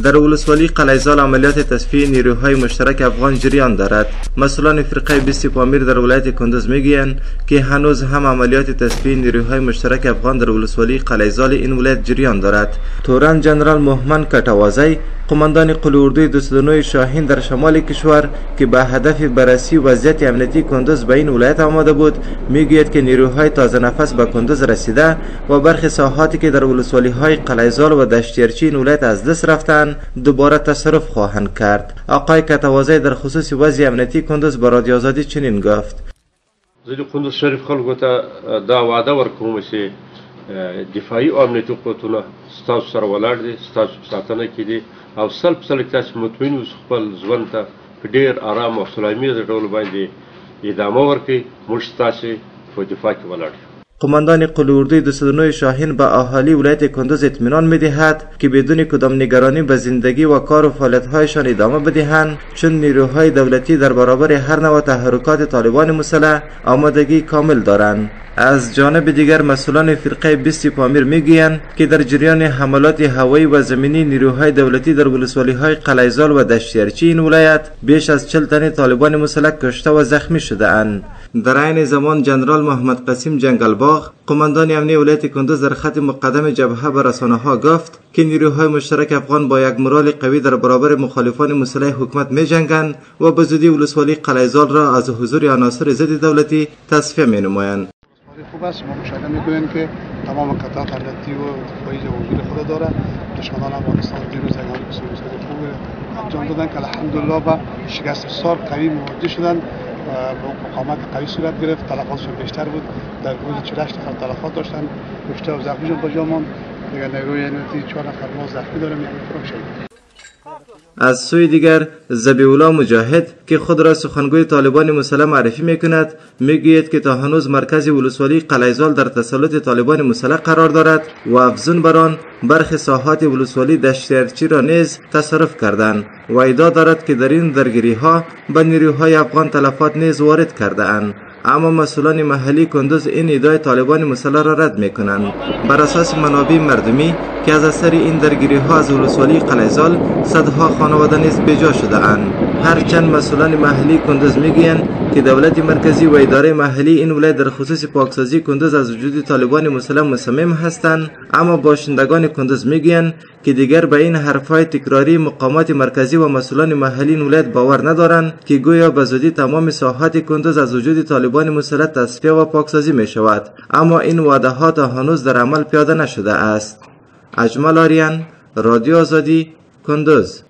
در ولسوالی قلعه عملیات تصفیه نیروهای مشترک افغان جریان دارد. مسئولان فرقه 20 پامیر در ولایت کندز میگویند که هنوز هم عملیات تصفیه نیروهای مشترک افغان در ولسوالی قلعه این ولایت جریان دارد. تورن جنرال مهمن کټوازی، قماندان قول اردوی 209 شاهین در شمال کشور که به هدف بررسی وضعیت امنیتی کندز به این ولایت آمده بود، میگوید که نیروهای تازه نفس به کندز رسیده و برخی ساحاتی که در ولسوالی های قلعه و دشتیرچی این ولایت از دست رفتند دوباره تصرف خواهند کرد. آقای کټوازی در خصوص وضع امنیتی کندز به رادیو آزادی چنین گفت: زه د کندز شریف خلکو ته دا وعده ورکوم چې دفاعي او امنیتي قوتونه ستاسو سره ولاړ دي، ستاسو په ساتنه کې دي او سل په سله کې تاسو مطمئن اوسئ، خپل ژوند ته په ډېر ارام او سلامیز ډول باندې ادامه ورکړئ. موږ ستاسو په دفاع کې ولاړ یو. قماندان قول اردوی 209 شاهین به اهالی ولایت کندز اطمینان می‌دهد که بدون کدام نگرانی به زندگی و کار و فعالیت‌هایشان ادامه بدهند، چون نیروهای دولتی در برابر هر نوع تحرکات طالبان مسلح آمادگی کامل دارند. از جانب دیگر مسئولان فرقه 20 پامیر میگویند که در جریان حملات هوایی و زمینی نیروهای دولتی در ولسوالی‌های قلعه و دشتیرچی این ولایت بیش از 40 تن طالبان مسلح کشته و زخمی شده‌اند. در عین زمان جنرال محمد قسیم جنگلباغ، قماندان امنیه ولایت کندز در خط مقدم جبهه به رسانه‌ها گفت که نیروهای مشترک افغان با یک مورال قوی در برابر مخالفان مسلح حکومت می‌جنگند و به زودی ولسوالی قلعه را از حضور عناصر ضد دولتی تصفیه می‌نمایند. خوب است، ما مشاهده می‌کنیم که تمام قطعات امنیتی و دفاعی حضور خود داره. دشمنان افغانستان دیروز یک بسیار خوب انجام دادن که الحمدلله با شکست بسیار قوی مواجه شدن و مقاومت قوی صورت گرفت. تلفاتشون بیشتر بود، در حدود 48 نفر تلفات داشتن، کشته و زخمیشون با جا ماند. دیگر نیروی امنیتی 4 نفر ما زخمی داریم، یک نفر شهید. از سوی دیگر ذبیح‌الله مجاهد که خود را سخنگوی طالبان مسلح معرفی میکند، میگوید که تا هنوز مرکز ولسوالی قلعه در تسلط طالبان مسلح قرار دارد و افزون بر آن برخی ساحات ولسوالی دشتیرچی را نیز تصرف کردند و ادعا دارد که در این درگیری ها به نیروهای افغان تلفات نیز وارد کرده اند. اما مسئولان محلی کندز این ادعای طالبان مسلح را رد میکنند. بر اساس منابع مردمی که از اثر این درگیری ها از ولسوالی قلعه صدها خانواده نیز بیجا شده اند. هرچند مسئولان محلی کندز میگویند که دولت مرکزی و اداره محلی این ولایت در خصوص پاکسازی کندز از وجود طالبان مسلح مصمم هستند، اما باشندگان کندز میگویند که دیگر به این حرفهای تکراری مقامات مرکزی و مسئولان محلی این ولایت باور ندارند که گویا به زودی تمام ساحات کندز از وجود طالبان مسلح تصفیه و پاکسازی می شود، اما این وعده ها تا هنوز در عمل پیاده نشده است. اجمل آریان، رادیو آزادی، کندز.